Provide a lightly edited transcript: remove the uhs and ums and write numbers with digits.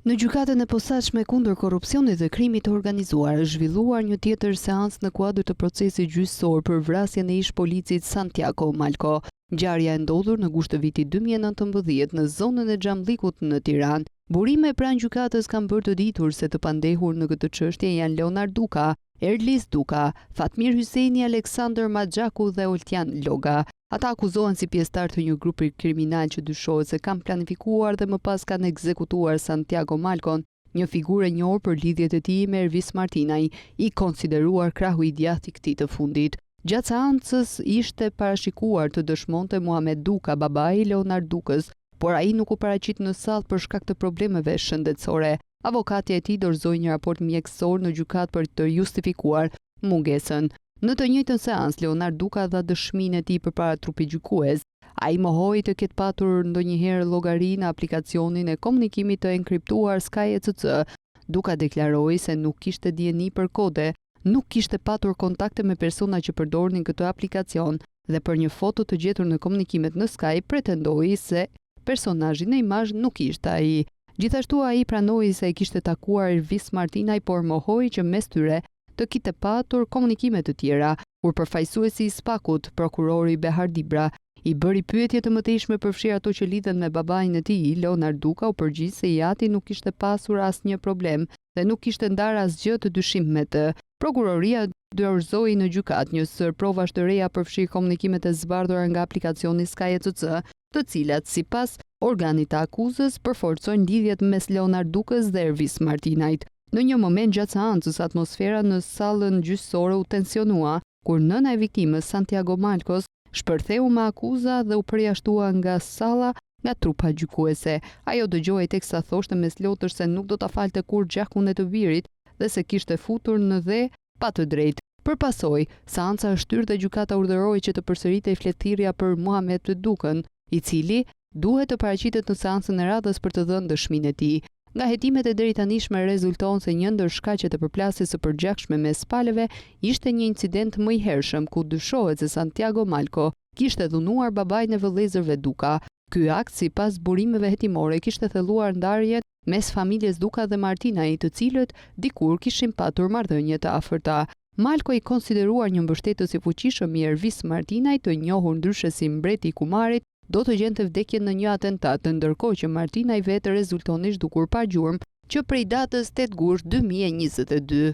Në Gjykatën e Posaçme kundër Korrupsionit dhe Krimit të Organizuar është zhvilluar një tjetër seancë në kuadër të procesit gjyqësor për vrasjen e ish-policit Santiago Malko. Ngjarja e ndodhur në gusht të vitit 2019 në zonën e Xhamllikut në Tiranë. Burime pranë gjykatës kanë bërë të ditur se të pandehur në këtë çështje janë Leonard Duka, Erlis Duka, Fatmir Hyseni, Aleksandër Maxhaku dhe Oltian Loga. Ata akuzohen si pjesëtarë të një grupi kriminal që dyshohet se kanë planifikuar dhe më pas kanë ekzekutuar Santiago Malkon, një figurë e njohur për lidhjet e tij me Ervis Martinaj, i konsideruar krahu i djathtë i këtij të fundit. Gjatë seancës ishte parashikuar të dëshmonte Muhamet Duka, babai i Leonard Dukës, por ai nuk u paraqit në sallë për shkak të problemeve shëndetësore. Avokatja e tij dorëzoi një raport mjekësor në gjykatë për të justifikuar mungesën. Në të njëjtën seancë, Leonard Duka dha dëshminë e tij përpara trupit gjykues. Ai mohoi të ketë patur ndonjëherë llogari në aplikacionin e komunikimit të enkriptuar Sky ECC. Duka deklaroi se nuk kishte dijeni për kode, nuk kishte patur kontakte me persona që përdornin këtë aplikacion dhe për një foto të gjetur në komunikimet në Sky pretendoi se personazhi në imazh nuk ishte ai. Gjithashtu ai pranoi se e kishte takuar Ervis Martinaj por mohoi që mes tyre të kishte patur komunikime të tjera, kur përfaqësuesi i SPAK-ut, prokurori Behar Dibra, i bëri pyetje të mëtejshme përfshirë ato që lidhen me babain e tij, Leonard Duka u përgjigj se i ati nuk kishte pasur asnjë problem dhe nuk kishte ndarë asgjë të dyshimtë me të. Prokuroria dorëzoi në gjykatë një sërë provash të reja përfshirë komunikimet e zbardhura nga aplikacioni Sky ECC, të cilat, sipas organit të akuzës, përforcojnë lidhjet mes Leonard Dukës dhe Ervis Martinajt. Në një moment gjatë seancës, atmosfera në sallën gjyqësore u tensionua, kur nëna e viktimës, Santiago Malkos, shpërtheu me akuza dhe u përjashtua nga salla nga trupa gjykuese. Ajo dëgjohej teksa thoshte mes lotësh se nuk do ta falte kurrë gjakun e të birit dhe se kishte futur në dhe pa të drejtë. Për pasojë, seanca është shtyrë dhe gjykata urdhëroi që të përsëritej fletëthirrja për Muhamet Dukën, i cili duhet të paraqitet në seancën e radhës për të dhënë dëshminë e tij. Nga hetimet e deritanishme rezulton se një ndër shkaqet e përplasjes së përgjakshme mes palëve ishte një incident më i hershëm ku dyshohet se Santiago Malko kishte dhunuar babain e vëllezërve Duka. Ky akt sipas burimeve hetimore kishte thelluar ndarjen mes familjes Duka dhe Martinaj, të cilët dikur kishin patur marrëdhënie të afërta. Malko i konsideruar një mbështetës i fuqishëm i Ervis Martinajt, të njohur ndryshe si Mbreti i Kumarit, do të gjente vdekjen në një atentat, ndërkohë që Martinaj vetë rezulton i zhdukur pa gjurmë që prej datës 8 gusht 2022.